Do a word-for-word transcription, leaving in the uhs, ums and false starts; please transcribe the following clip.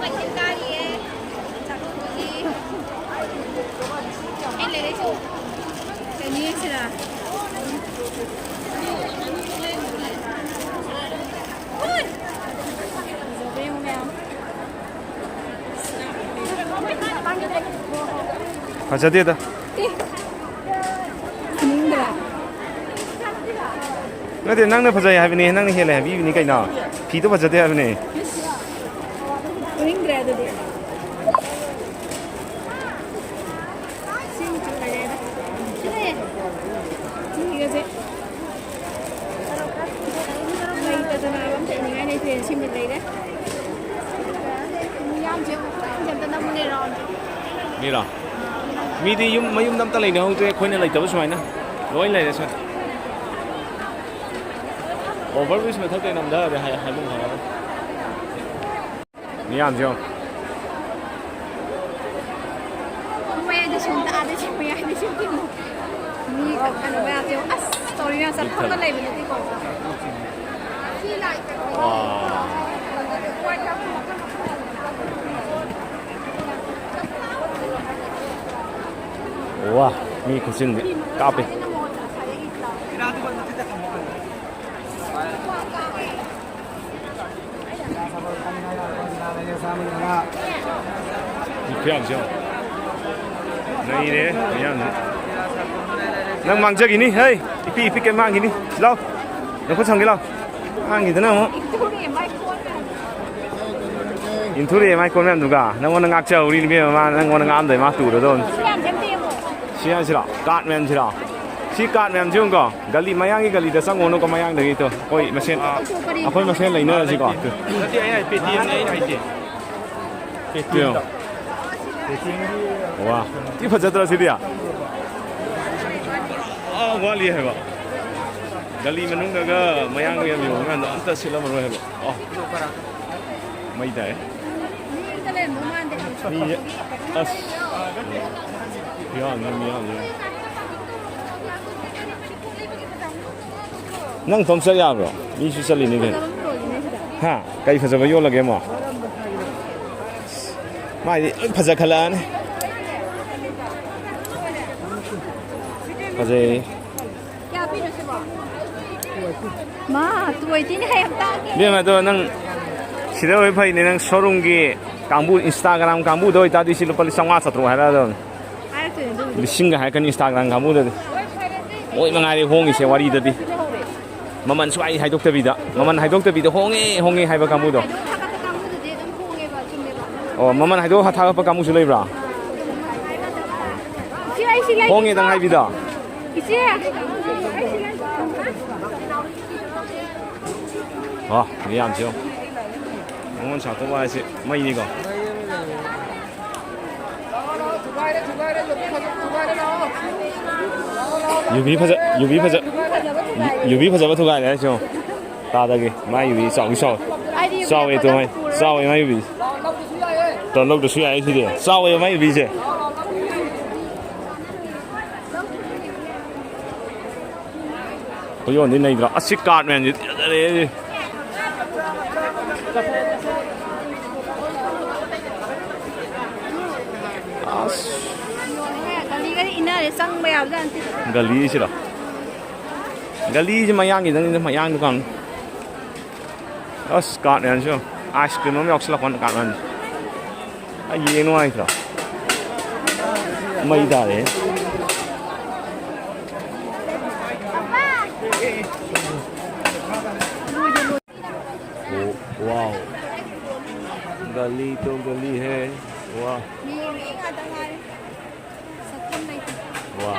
ꯀꯩꯊꯦꯜ ꯀꯥꯔꯤꯌꯦ꯫ ꯆꯥꯛ ꯊꯣꯡꯉꯤ꯫ ꯑꯩ ꯂꯩꯔꯛꯏꯁꯦ꯫ ꯀꯩꯅꯣ ꯌꯦꯡꯁꯤꯔꯥ? ꯐꯖꯕ ꯌꯦꯡꯉꯨ ꯃꯌꯥꯝ꯫ ꯐꯖꯗꯦꯗ꯫ ꯑꯦ꯫ ꯐꯖꯅꯤꯡꯗ꯭ꯔꯥ? ꯅꯠꯇꯦ, ꯅꯪꯅ ꯐꯖꯩ ꯍꯥꯏꯕꯅꯦ, ꯅꯪꯅ ꯍꯦꯜꯂꯦ ꯍꯥꯏꯕꯤꯕꯅꯤ ꯀꯩꯅꯣ꯫ ꯐꯤꯗꯣ ꯐꯖꯗꯦ ꯍꯥꯏꯕꯅꯦ꯫ ꯐꯨꯅꯤꯡꯗ꯭ꯔꯦ ꯑꯗꯨꯗꯤ꯫ ꯁꯤ ꯃꯆꯨ ꯂꯩꯔꯦꯗ꯫ ꯁꯤꯒꯁꯦ꯫ ꯂꯩꯇꯗꯅ ꯑꯝꯇ ꯏꯅꯤꯡꯉꯥꯏ ꯂꯩꯇ꯭ꯔꯦ꯫ ꯁꯤꯃ ꯂꯩꯔꯦ꯫ ꯃꯤꯌꯥꯝꯁꯦ ꯑꯝꯇ ꯅꯝꯃꯨꯅꯦ ꯔꯥꯎꯟꯁꯦ꯫ ꯃꯤꯔꯣ? ꯃꯤꯗꯤ ꯌꯨꯝ ꯃꯌꯨꯝꯗ ꯑꯝꯇ ꯂꯩꯅꯍꯧꯗ꯭ꯔꯦ, ꯑꯩꯈꯣꯏꯅ ꯂꯩꯇꯕ ꯁꯨꯃꯥꯏꯅ꯫ ꯂꯣꯏ ꯂꯩꯔꯦ ꯁ꯭ꯋꯥꯏꯗ꯫ Over bridge ꯃꯊꯛꯇ ꯅꯝꯊꯔꯦ ꯍꯥꯏ-, ꯍꯥꯏꯕꯨꯡ ꯍꯥꯏꯔꯒ꯫ ꯃꯤꯌꯥꯝꯁꯦ ꯌꯦꯡꯉꯣ꯫ ꯃꯌꯥꯏꯗ ꯁꯣꯝꯗ, ꯑꯥꯗ ꯁꯤ ꯃꯌꯥꯏꯗ ꯁꯤ ꯌꯦꯡꯉꯣ꯫ ꯃꯤ ꯀꯩꯅꯣ ꯃꯌꯥꯝꯁꯦ ꯌꯦꯡꯉꯣ꯫ ꯑꯁ, ꯇꯧꯔꯤ ꯃꯌꯥꯝ ꯆꯠꯐꯝꯒ ꯂꯩꯕ ꯅꯠꯇꯦꯀꯣ꯫ ꯋꯥ꯫ ꯋꯥ, ꯃꯤ ꯈꯨꯆꯤꯟꯗꯤ ꯀꯥꯞꯄꯤ꯫ ꯃꯤ ꯈꯨꯌꯥꯝꯁꯦ ꯌꯦꯡꯉꯣ꯫ ꯅꯩꯔꯦ ꯃꯌꯥꯝꯁꯦ꯫ ꯅꯪ ꯃꯥꯡꯖꯈꯤꯅꯤ, ꯍꯩ! ꯏꯄꯤꯛ ꯏꯄꯤꯛꯀꯩ ꯃꯥꯡꯈꯤꯅꯤ꯫ ꯂꯥꯎ꯫ ꯅꯈꯨꯠ ꯁꯝꯒꯦ ꯂꯥꯎ꯫ ꯃꯥꯡꯈꯤꯗꯅ ꯑꯃꯨꯛ꯫ ꯏꯟꯊꯨꯔꯤꯑꯦ ꯃꯥꯏ ꯀꯣꯟ ꯃꯌꯥꯝꯗꯨꯒ꯫ ꯅꯪꯉꯣꯟꯗ ꯉꯥꯛꯆꯍꯧꯔꯤꯅꯤ ꯏꯕꯦꯝꯃ, ꯃꯥ ꯅꯪꯉꯣꯟꯗ ꯉꯥꯛꯑꯝꯗꯣꯏ ꯃꯥ ꯇꯨꯔꯗꯧꯅꯤ꯫ ꯁꯤ ꯃꯌꯥꯝꯁꯦ ꯑꯝꯇ ꯌꯦꯡꯉꯣ꯫ ꯁꯤ ꯍꯥꯏꯁꯤꯔꯣ? Card ꯃꯌꯥꯝꯁꯤꯔꯣ? ꯁꯤ card ꯃꯌꯥꯝꯁꯤ ꯌꯦꯡꯉꯨꯀꯣ꯫ ꯒꯂꯤ ꯃꯌꯥꯡꯒꯤ ꯒꯂꯤꯗ ꯆꯪꯉꯨꯅꯨꯀꯣ, ꯃꯌꯥꯡꯗꯒꯤ ꯇꯣ꯫ ꯑꯩꯈꯣꯏ ꯃꯁꯦꯟ, ꯑꯩꯈꯣꯏ ꯃꯁꯦꯟ ꯂꯩꯅꯔꯁꯤꯀꯣ꯫ ꯅꯠꯇꯦ, ꯑꯩꯅ ꯍꯥꯏ Paytmꯅꯦ ꯑꯩꯅ ꯍꯥꯏꯁꯦ꯫ ꯌꯦꯡꯉꯣ꯫ ꯄꯦꯇꯤꯑꯦꯝꯗ꯫ ꯄꯦꯇꯤꯑꯦꯝꯒꯤ ꯋꯥ, ꯊꯤ ꯐꯖꯗ꯭ꯔꯥ ꯁꯤꯗꯤ? ꯑꯥ, ꯋꯥꯠꯂꯤ ꯍꯥꯏꯕ꯫ ꯒꯂꯤ ꯃꯅꯨꯡꯗꯒ ꯃꯌꯥꯡ ꯃꯌꯥꯝ ꯌꯣꯡꯉꯀꯥꯟꯗ ꯑꯝꯇ ꯁꯤꯠꯂꯝꯃꯔꯣꯏ ꯍꯥꯏꯕ꯫ ꯑꯣ꯫ ꯃꯩ ꯇꯥꯏ꯫ ꯃꯤ ꯑꯝꯇ ꯂꯩꯔꯝꯗꯧ ꯃꯥꯟꯗꯦ ꯍꯥꯏꯕ꯫ ꯃꯤꯁꯦ, ꯑꯁ꯫ ꯈꯨꯌꯥꯝꯅꯤ, ꯃꯤ ꯌꯥꯝꯁꯦ꯫ ꯅꯪ ꯅꯇꯣꯝ ꯆꯠ ꯌꯥꯕ꯭ꯔꯣ? ꯃꯤꯁꯨ ꯆꯠꯂꯤꯅꯤ ꯀꯩꯅꯣ꯫ ꯐꯖꯕ ꯑꯃ ꯂꯣꯏꯔꯤꯅꯦ ꯁꯤꯗ꯫ ꯍꯥ? ꯀꯩ ꯐꯖꯕ ꯌꯣꯜꯂꯒꯦ ꯑꯃꯨꯛ? ꯃꯥꯏꯗꯤ ꯂꯣꯏ ꯐꯖꯈꯠꯂꯛꯑꯅꯤ꯫ ꯐꯖꯩ꯫ ꯃꯥ, two eighty ꯅꯦ ꯍꯥꯏ ꯍꯞꯇꯥꯒꯤ꯫ ꯏꯕꯦꯝꯃ, ꯑꯗꯣ ꯅꯪ ꯁꯤꯗ ꯑꯣꯏ ꯐꯩꯅꯦ, ꯅꯪ showroom ꯒꯤ ꯀꯥꯡꯕꯨ, Instagram ꯀꯥꯡꯕꯨꯗ ꯑꯣꯏꯇꯥꯔꯗꯤ ꯁꯤ ꯂꯨꯄꯥ ꯂꯤꯁꯤꯡ ꯆꯥꯝꯃꯉꯥ ꯆꯥꯇ꯭ꯔꯨꯛ ꯍꯥꯏꯔꯛꯑꯗꯕꯅꯤ꯫ ꯍꯥꯏꯔꯛꯇꯣꯏꯅꯦ ꯑꯗꯨꯕꯨꯗꯤ꯫ ꯂꯤꯁꯤꯡꯒ ꯍꯥꯏꯔꯛꯀꯅꯤ Instagram ꯀꯥꯡꯕꯨꯗꯗꯤ꯫ ꯃꯣꯏ ꯃꯉꯥꯏꯔꯦ ꯍꯣꯡꯉꯤꯁꯦ ꯋꯥꯔꯤꯗꯗꯤ꯫ ꯃꯃꯜ ꯁꯨꯡꯍꯥꯏ ꯍꯥꯏꯗꯣꯛꯇꯕꯤꯗ, ꯃꯃꯜ ꯍꯥꯏꯗꯣꯛꯇꯕꯤꯗ ꯍꯣꯡꯉꯦ, ꯍꯣꯡꯉꯦ ꯍꯥꯏꯕ ꯀꯥꯡꯕꯨꯗꯣ꯫ ꯍꯥꯏꯗꯣꯛ ꯊꯥꯒꯠꯄ ꯀꯥꯡꯕꯨꯗꯨꯗꯤ ꯑꯗꯨꯝ ꯍꯣꯡꯉꯦꯕ, ꯆꯨꯝꯃꯦꯕ꯫ ꯑꯣ, ꯃꯃꯜ ꯍꯥꯏꯗꯣꯛ ꯊꯥꯒꯠꯄ ꯀꯥꯡꯕꯨꯁꯨ ꯂꯩꯕ꯭ꯔꯥ? ꯏꯆꯦ, ꯑꯩ ꯁꯤ ꯂꯩꯒꯦ꯫ ꯍꯣꯡꯉꯦꯗꯪ ꯍꯥꯏꯕꯤꯗꯣ? ꯏꯆꯦ, ꯑꯩ ꯁꯤ ꯂꯩꯒꯦ꯫ ꯑꯣ, ꯃꯌꯥꯝꯁꯦ ꯌꯦꯡꯉꯣ꯫ ꯅꯤꯉꯣꯜ ꯆꯥꯛꯀꯧꯕ ꯍꯥꯏꯁꯦ ꯃꯩꯅꯤꯀꯣ꯫ ꯌꯨꯕꯤ ꯐꯖ-, ꯌꯨꯕꯤ ꯐꯖ-, ꯌꯨꯕꯤ ꯐꯖꯕ ꯊꯨꯒꯥꯏꯔꯦ ꯍꯥꯏꯁꯦ ꯌꯦꯡꯉꯣ꯫ ꯇꯥꯗꯒꯤ ꯃꯥꯏ ꯌꯨꯕꯤ ꯆꯥꯎꯗꯤ ꯆꯥꯎꯋꯦ꯫ ꯆꯥꯎꯋꯦ ꯇꯨ ꯃꯥꯏ-, ꯆꯥꯎꯋꯦ ꯃꯥꯏ ꯌꯨꯕꯤ꯫ ꯇꯣ ꯂꯧꯗ꯭ꯔꯁꯨ ꯌꯥꯏ ꯁꯤꯗꯤ꯫ ꯆꯥꯎꯋꯦ ꯃꯥꯏ ꯌꯨꯕꯤꯁꯦ꯫ ꯈꯨꯌꯣꯟꯗꯤ ꯅꯩꯗ꯭ꯔꯣ? ꯑꯁꯤ card ꯃꯌꯥꯝꯁꯤ ꯐꯖꯔꯦ꯫ ꯑꯁ꯫ ꯒꯂꯤꯒꯗꯤ ꯏꯟꯅꯔꯦ, ꯆꯪꯕ ꯌꯥꯕꯖꯥꯠ ꯅꯠꯇꯦ꯫ ꯒꯂꯤꯁꯤꯔꯣ? ꯒꯂꯤꯁꯤ ꯃꯌꯥꯡꯒꯤꯗꯪꯅꯤꯗ, ꯃꯌꯥꯡ ꯗꯨꯀꯥꯟ꯫ ꯑꯁ, card ꯃꯌꯥꯝꯁꯤ ꯌꯦꯡꯉꯣ꯫ Ice cream ꯑꯃ ꯌꯥꯎꯁꯜꯂꯛꯄ ꯋꯥꯅꯤ card ꯃꯌꯥꯝꯁꯤ꯫ ꯑ, ꯌꯦꯡ ꯅꯨꯡꯉꯥꯏꯇ꯭ꯔꯣ? ꯃꯩ ꯇꯥꯔꯦ꯫ ꯑꯣ, wow꯫ ꯒꯂꯤ ꯇꯣ ꯒꯂꯤ ꯍꯦ꯫ ꯋꯥ꯫ ꯃꯤ, ꯃꯤ ꯉꯥꯛꯇ ꯉꯥꯏꯔꯦ꯫ ꯆꯠꯐꯝ ꯂꯩꯇꯦ꯫ ꯋꯥ꯫